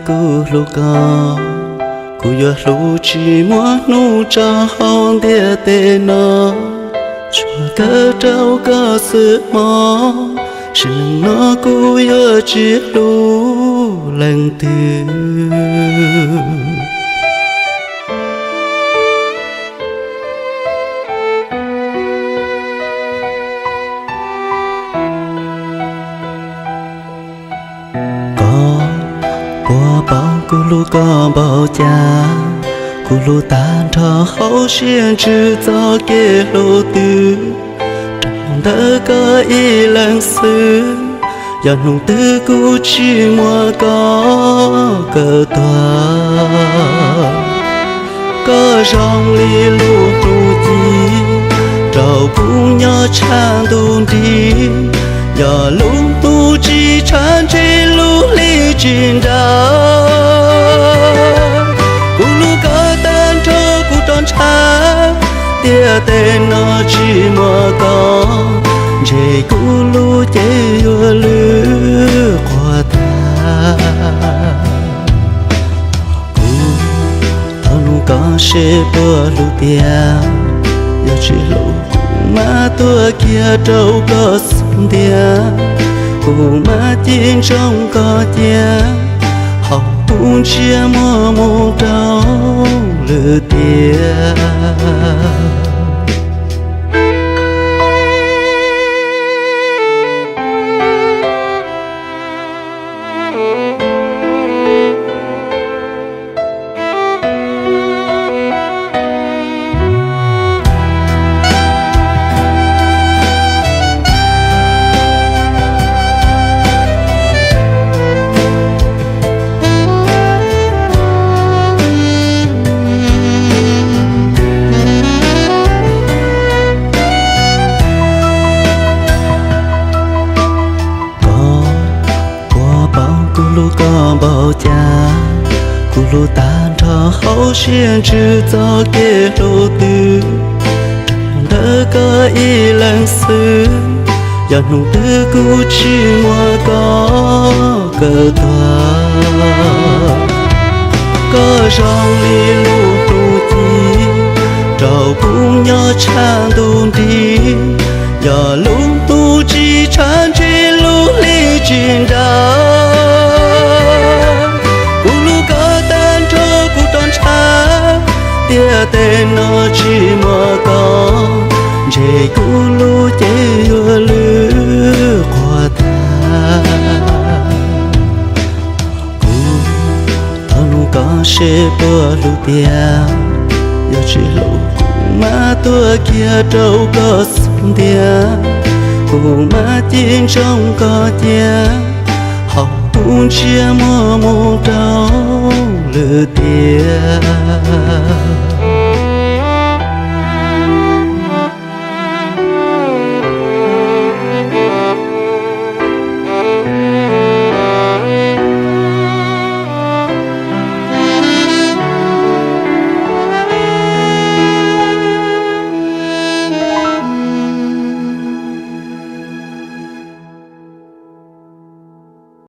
Kuv hlub koj, kuv yuav hlub tsis muaj hnub tso hauv ntiaj teb no, tsuas kawm rau koj xwb mog, sim neej no kuv yuav tsis hlub leej twg. Koj puas paub kuv hlub koj npaum cas, kuv hlub tag nrho hauv siab ntsws txoj kev hlub twg, rau ntawm koj ib leeg xwb, yog hnub twg kuv tsis muaj koj kawm tuag. Koj zoo li lub hnub ci, rau kuv nyob tshaj ntuj nrig, yog lub hnub tsis tshav ntshe lub hli tsis nrau. Kuv hlub koj tag nrho kuv rov ntshaw, ntiaj teb no tsis muaj koj, ntshe kuv lub cev yuav lwj quas tag. Kuv thov nug koj seb puas hlub tiag, yog tsis hlub kuv mam tuag kiag rau koj xub ntiag, kuv mam ci ntsoov koj cia, hauv kuv ntsiab muaj mus rau lwm tiam. Koj puas paub kuv hlub koj npaum cas, kuv hlub tag nrho hauv siab ntsws txoj kev hlub twg, rau ntawm koj ib leeg xwb, yog hnub twg kuv tsis muaj koj kawm tuag. Koj zoo li lub hnub ci, rau kuv nyob tshaj ntuj nrig, yog lub hnub tsis tshav ntshe lub hli tsis nrau. Kuv hlub koj tag nrho kuv rov ntshaw, ntiaj teb no tsis muaj koj, ntshe kuv lub cev yuav lwj quas tag. Kuv thov nug koj seb puas hlub tiag, yog tsis hlub kuv mam tuag kiag rau koj xub ntiag, kuv mam ci ntsoov koj cia, hauv kuv ntsiab muaj mus rau lwm tiam.